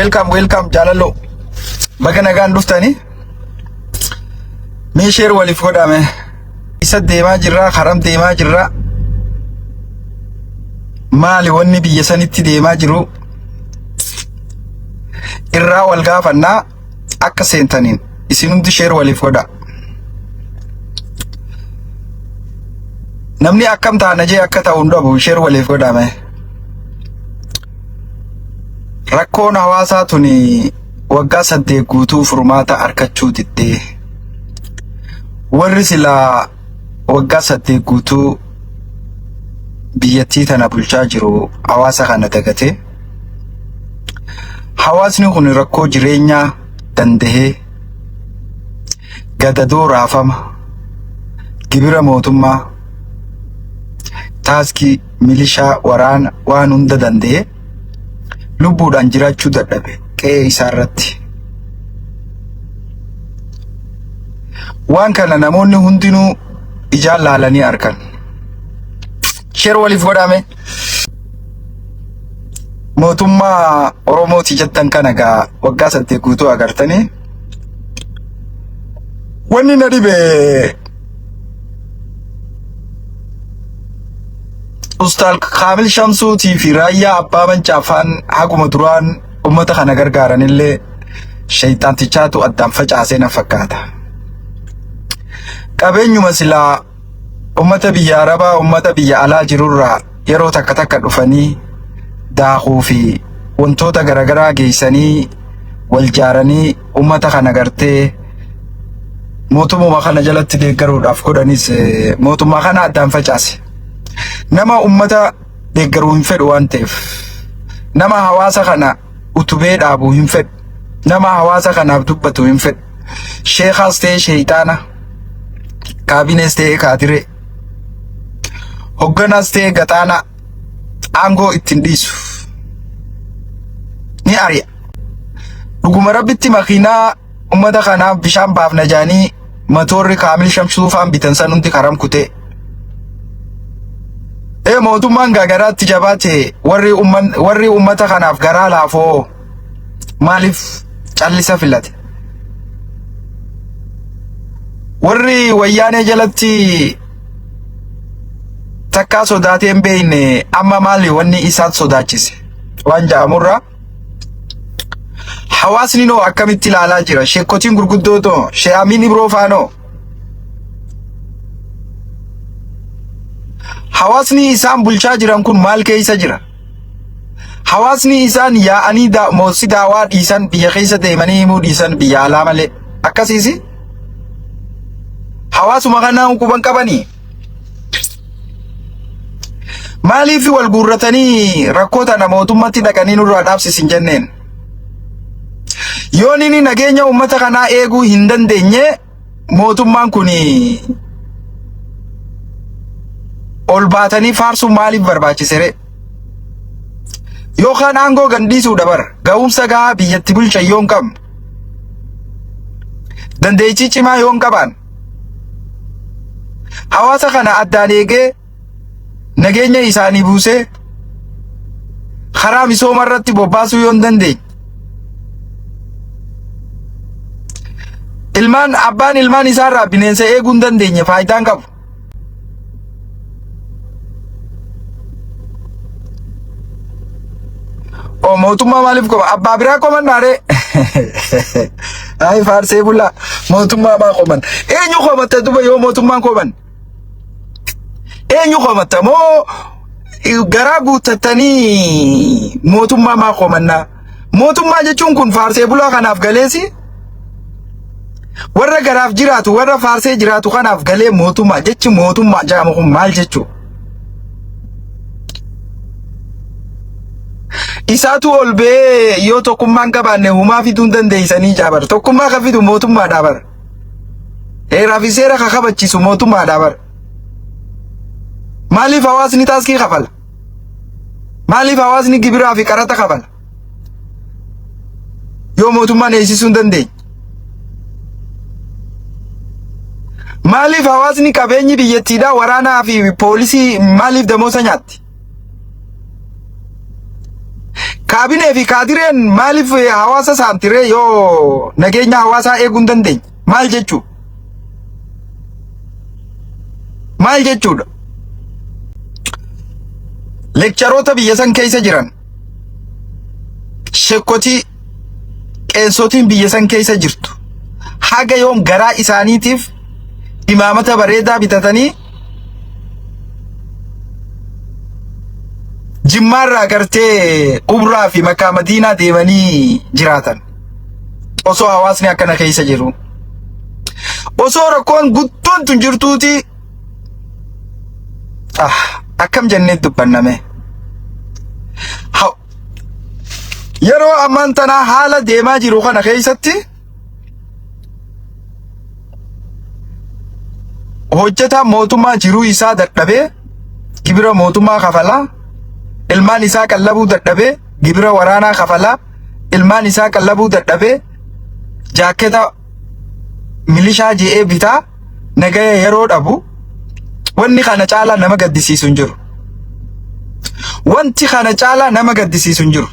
Welcome, welcome jaalallo. Baga nagaan dhuftanii. Mee share waliif godhame. Isa deemaa jirraa, karam deemaa jirraa. Maali wanni biyya sanitti deemaa jiru? Irraa wal gaafannaa akka seentaniin isin hundi share waliif godha. Namni akkam taana jee akka ta'u hin dhabu share waliif godhame. Rakkoon hawaasaa tuni waggaa 8 guutuu furmaata arkachuu diddee. Warri silaa waggaa 8 guutuu biyyattii tana bulchaa jiru hawaasa kana dagatee hawaasni kun rakkoo jireenyaa dandahee gadadoo raafama gibira mootummaa taaskii milishaa waraana waan hunda danda'ee lubbuudhaan jiraachuu dadhabe qe'ee isaa irratti. Waan kana namoonni hundinuu ijaan laalanii arkan. Share waliif godhame. Mootummaa Oromooti jettan kana gaa waggaa 8 guutuu agartanii. Wanni na dhibe Ustaal Kaamil Shamsuutii fi Raayyaa Abbaa Mancaafaan haguma duraan ummata kana gargaaranillee shayxaantichaatu addaan facaasee na fakkaata. Qabeenyuma silaa ummata biyya Arabaa ummata biyya alaa jirurraa yeroo takka takka dhufanii daakuu fi wantoota garaagaraa geessanii wal jaaranii ummata kana gartee mootummuma kana jalatti deeggaruudhaaf godhanis mootummaa kana addaan facaase. Nama ummata deeggaruu hin fedhu waan ta'eef nama hawaasa kana utubee dhaabu hin fedhu. Nama hawaasa kanaaf dubbatu hin fedhu. Sheekaas ta'ee sheeyxaana, kaabinees ta'ee kaadiree, hogganaas ta'ee gaxaanaa aangoo ittiin dhiisu. Ni ari'a. Dhuguma rabbitti makiinaa ummata kanaaf bishaan baafna jaanii matoorri Kaamil Shamsuu faan bitan san hundi karam kutee. Ee mootummaan gaa garaatti jabaate warri umman warri ummata kanaaf garaa laafoo maaliif callisa filate? Warri wayyaanee jalatti takkaa sodaatee hin beekne amma maali wanni isaan sodaachise waan ja'amurraa hawaasni noo akkamitti ilaalaa jira? Sheekotiin gurguddoo too Shee Amiin Ibroo faanoo hawaasni isaan bulchaa jiran kun maal keessa jira? Hawaasni isaan yaa'anii moossi daawaa dhiisan biyya keessa deemanii himuu dhiisan biyya alaa malee akkasiisi? Hawaasuma kanaa quban qabanii? Maaliif wal guurratanii rakkoo tana mootummatti dhaqanii nurraa dhaabsisin jenneen? Yoon inni nageenya uummata kanaa eeguu hin dandeenye mootummaan kun ol baatanii faarsuun maaliif barbaachise ree? Yookaan aangoo gandhiisuudha bara ga'umsa gahaa biyyatti bulchan yoo hin qabne dandeettii cimaa yoo hin qabaan hawaasa kana addaan eegee nageenya isaanii buusee karaa misooma irratti bobbaasuu yoo hin dandeenye ilmaan abbaan ilmaan isaarraa bineensa eeguu hin dandeenye faayidaan qabu. O mootummaa maaliif koma? Abbaa biraa koman naaree. Ay faarsee bulaa mootummaa maa koman? Eenyu komatta duba yoo mootummaan koman? Eenyu komatta moo garaa guuttattanii mootummaa maa komannaa? Mootummaa jechuun kun faarsee bulaa kanaaf galeesi. Warra garaaf jiraatu warra faarsee jiraatu kanaaf galee mootummaa jechi mootummaa jedhamu kun maal jechuu? Isaatu ol ba'ee yoo tokkummaan qabaanne humaa fiduu hin dandeessanii jaabar. Tokkummaa kan fidu mootummaadhaa bara. Heeraa fi seera kan kabachiisu mootummaadhaa bara. Maaliif hawaasni taaskii kafala? Maaliif hawaasni gibiraa fi qaraxa kafala? Yoo mootummaan eegsisuu hin dandeenye. Maaliif hawaasni qabeenyi biyyattiidhaa waraanaa fi poolisii maaliif damoosa nyaatti? Kaabinee fi kaadireen maaliif hawaasa saamtiree yoo nageenya hawaasaa eeguu hin dandeenye? Maal jechuu? Maal jechuudha? Lekcharoota biyya san keessa jiran sheekkotii qeensotiin biyya san keessa jirtu haga yoom garaa isaaniitiif imaamata bareedaa bitatanii Jimmaarraa gartee Umraa fi Makkaa Madiinaa deemanii jiraatan. Osoo hawaasni akkana keessa jiru. Osoo rakkoon guddoon tun jirtuuti ah, akkam jennee dubbanname. Yeroo ammaan tanaa haala deemaa jiru kana keessatti hojjetaan mootummaa jiruu isaa dadhabee gibira mootummaa kafalaa, ilmaan isaa qallabuu dadhabee gibira waraanaa kafalaa, ilmaan isaa qallabuu dadhabee jaakketa milishaa je'ee bitaa nagaya yeroo dhabu wanni kana caalaa nama gaddisiisu hin jiru. Wanti kana caalaa nama gaddisiisu hin jiru.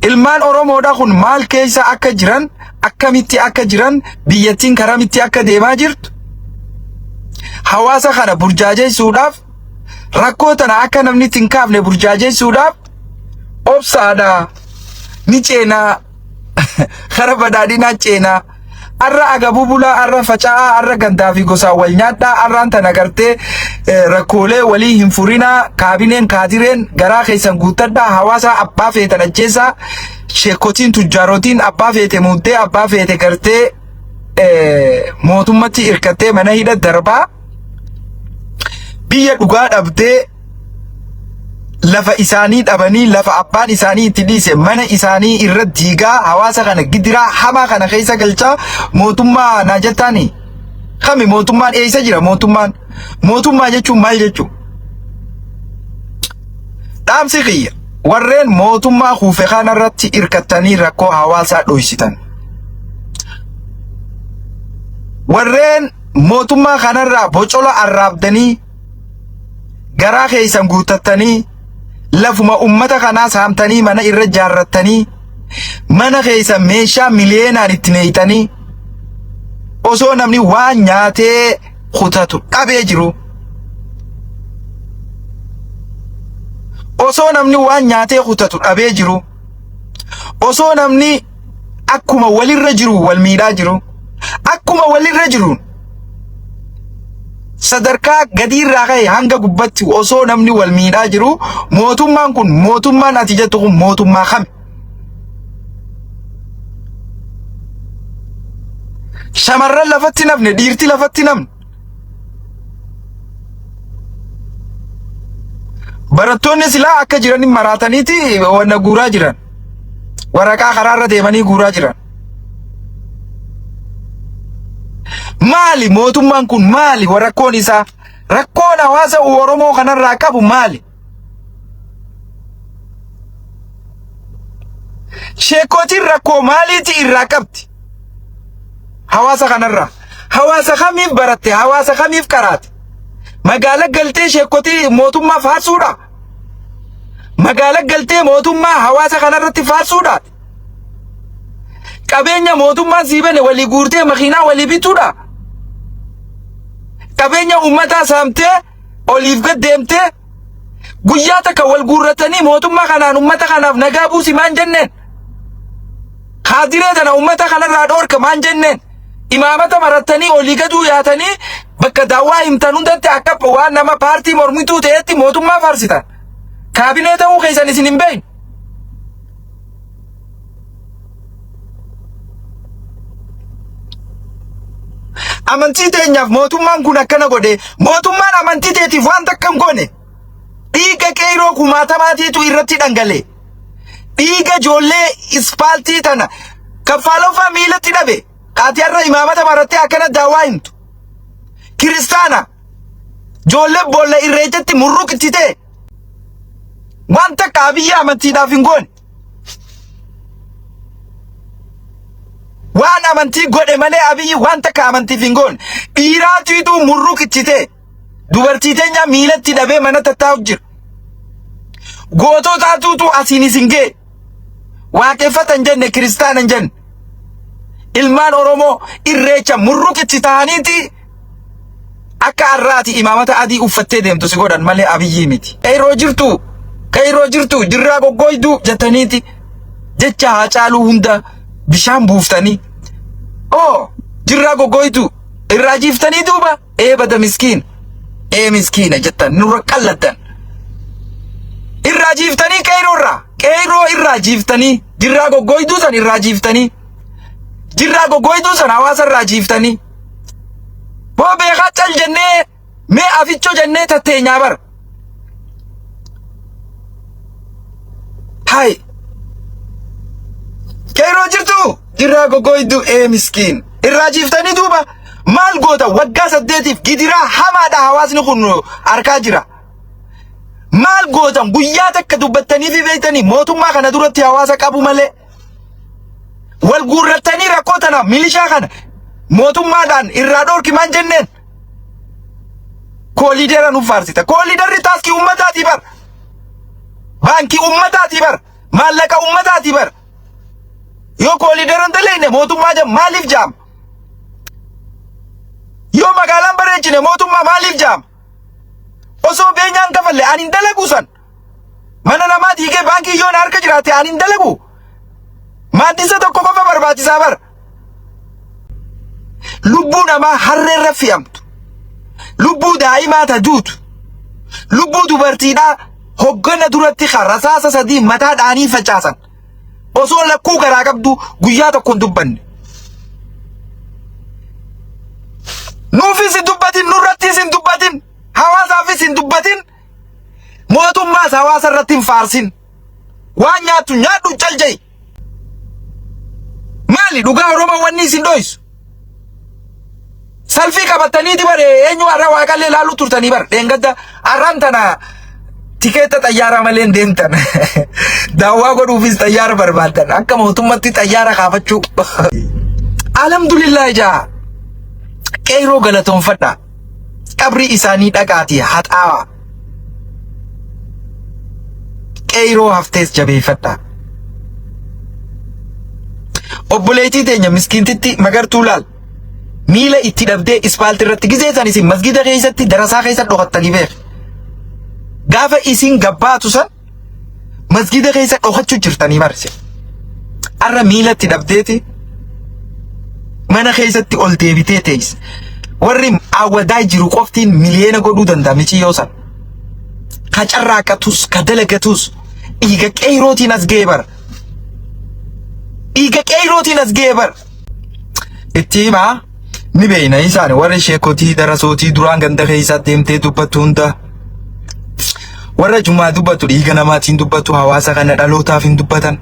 Ilmaan Oromoodha kun maal keessa akka jiran, akkamitti akka jiran, biyyattiin karamitti akka deemaa jirtu hawaasa kana burjaajessuudhaaf rakkoo tana akka namni itti hin kaafne burjaajessuudhaaf obsaadha ni ceenaa kara badhaadhinaa ceenaa arra agabuu bulaa arra faca'aa arra gandaa fi gosaan wal nyaadhaa arraan tana gartee rakkoolee walii hin furinaa kaabineen kaadireen garaa keessan guuttadhaa hawaasaa abbaa feetan ajjeesaa sheekotiin tujjaarotiin abbaa feete muuddee abbaa feete gartee mootummatti hirkattee mana hidha darbaa biyya dhugaa dhabdee lafa isaanii dhabanii lafa abbaan isaanii itti dhiise mana isaanii irra diigaa hawaasa kana gidiraa hamaa kana keessa galchaa mootummaa naa jettaani kami mootummaan eessa jira mootummaan mootummaa jechuun maal jechuu dhaamsi kiyya warreen mootummaa kuufe kanarratti irkattanii rakkoo hawaasaa dhoysitan warreen mootummaa kanarraa bocola arraabdanii garaa keessan guuttattanii lafuma ummata kanaa saamtanii mana irra jaarrattanii mana keessan meeshaa miliyeenaan itti neeyxanii osoo namni waan nyaatee kutatu dhabee jiru. Osoo namni waan nyaatee kutatu dhabee jiru. Osoo namni akkuma walirra jiru wal miidhaa jiru. Akkuma walirra jiruun sadarkaa gadiirraa ka'e hanga gubbatti osoo namni wal miidhaa jiru mootummaan kun mootummaan ati jettu kun mootummaa kami? Shamarran lafatti nafne dhiirti lafatti namne. Barattoonni silaa akka jiran maraataniiti wanna guuraa jiran. Waraqaa karaarra deemanii guuraa jiran. Maali mootummaan kun maali rakkoon isaa? Rakkoon hawaasa Oromoo kanarraa qabu maali? Sheekootiin rakkoo maaliiti irraa qabdi? Hawaasa kanarraa. Hawaasa kamiif baratte? Hawaasa kamiif qaraate? Magaala galtee sheekotii mootummaa faarsuudha? Magaala galtee mootummaa hawaasa kanarratti faarsuudha? Qabeenya mootummaan sii bane walii guurtee makiinaa walii bituudha? Qabeenya uummataa saamtee oliif gad deemtee guyyaa takka wal guurratanii mootummaa kanaan uummata kanaaf nagaa buusi maan jenneen? Kaadiree tana uummata kanarraa dhoorka maan jenneen? Imaamata marattanii olii gaduu yaatanii bakka daawwaa himtan hundatti akka waan nama paartii mormituu ta'etti mootummaa faarsitan. Kaabinee ta'uu keessan isin hin beeknu. Amantii teenyaaf mootummaan kun akkana godhe mootummaan amantii teetiif waan takka hin goone dhiiga qeeroo kumaatamaatiitu irratti dhangale dhiiga ijoollee ispaaltii tana kaffaalofaa miilatti dhabe kaati har'a imaamata marattee akkana daawwaa himtu kiristaana ijoollee boolla irreechatti murruq itti ta'e waan takka abiyyi amantiidhaaf hin goone Waan amantii godhe malee Abiyyi waan takka amantiif hin goone. Dhiiraatiitu murruq itti ta'e. Dubartii teenya miilatti dhabee mana tattaa'u jira. Goototaatuutu asiin isin ga'e. Waaqeffata hin jenne kiristaana hin jenne. Ilmaan Oromoo irreecha murruqitti ta'aniiti akka har'aati imaamata adii uffattee deemtu si godhan malee Abiyyii miti. Qeyroo jirtu qeyroo jirtu jirraa goggooyduu jettaniiti jecha Haacaaluu hunda bishaan buuftanii. Oo jirraa goggooyduu irraa jiiftanii duuba ee bada miskiin ee miskiina jettan nurra qallattan. Irraa jiiftanii qeyroo irraa qeyroo irraa jiiftanii jirraa goggooyduu san irraa jiiftanii jirraa goggooyduu san hawaasa irraa jiiftanii. Boo beekaa cal jennee mee afichoo jennee tatteenyaa bara. Hai. Qeeroo jirtu jirraa goggooyduu ee miskiin. Irraa jiiftanii duuba maal goota waggaa saddeetiif gidiraa hamaadha hawaasni kun arkaa jira. Maal gootan guyyaa takka dubbattanii fi beektanii mootummaa kana duratti hawaasa qabu malee. Wal guurrattanii rakkoo tana milishaa kana mootummaadhaan irraa dhoorki maan jenneen. Kooliidera nuuf faarsita. Kooliiderri taaskii uummataatii bar. Baankii uummataatii bar. Maallaqa uummataatii bar. Yoo kooliidera hin daleenne mootummaa jam maaliif jaama? Yoo magaalaan bareechine mootummaa maaliif jaama? Osoo beenyaan kafalle ani hin dalagu san. Mana namaa diigee baankii yoon harka jiraate ani hin dalagu. Maaddisa tokko qofa barbaachisaa bar. Lubbuu namaa harreerra fe'amtu. Lubbuu daa'imaa ta duutu. Lubbuu dubartiidhaa hoggana duratti kan rasaasa sadii mataa dhaanii facaasan. Osoo lakkuu garaa qabdu guyyaa tokko hin dubbanne. Nuufis hin dubbatin, nurrattis hin dubbatin, hawaasaafis hin dubbatin, mootummaas hawaasa irratti hin faarsin. Waan nyaattu nyaadhu cal ja'i. Maali dhugaa Oromoo wanni isin dhoysu? Salfii qabattaniiti bare eenyu har'a waaqallee ilaaluu turtanii bar dheengadda har'aan tana tikeetta xayyaaraa malee hin deemtan. Daawwaa godhuufis xayyaara barbaaddan akka mootummatti xayyaara kaafachuu. Alhamdulillah ijaa qeeroo galatoonfadha. Qabrii isaanii dhaqaatii haxaawa. Qeeyroo haftees jabeeffadhaa. Obboleettii teenya miskiintitti magartuu laal. Miila itti dhabdee ispaaltii irratti gizee san isin masgida keessatti darasaa keessa dhokattanii beek. Gaafa isin gabbaatu san masgida keessa dhokachuu jirtanii barse. Arra miila itti dhabdeeti mana keessatti ol deebitee teessa. Warri awwadaa jiru qoftiin miliyoona godhuu danda'a miciyyoo san. Ka carraaqatus ka dalagatus dhiiga qeyrootiin as ga'e bara. Dhiiga qeyrootiin as ga'e bara. Itti himaa ni beeyna isaan warri sheekotii darasootii duraan ganda keessaa deemtee dubbattu hunda. Warra jumaa dubbatu dhiiga namaatiin dubbatu hawaasa kana dhalootaaf hin dubbatan.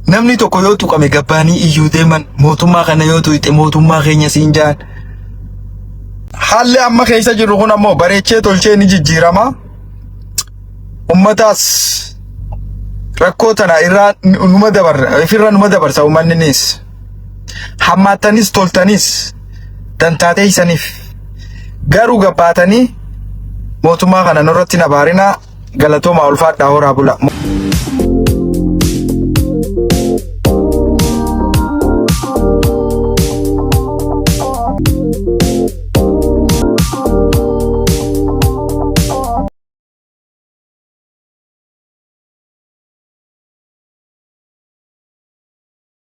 Namni tokko yoo tuqame gabbaanii iyyuu deeman mootummaa kana yoo tuqxe mootummaa keenya siin jaan. Haalli amma keessa jirru kun ammoo bareechee tolchee ni jijjiirama. Ummataas rakkoo tana irraa numa dabarra ifirra numa dabarsa uummanninis. Hammaattanis toltanis dantaa teessaniif garuu gabbaatanii mootummaa kana nurratti hin abaarinaa galatoomaa ulfaadhaa horaa bula.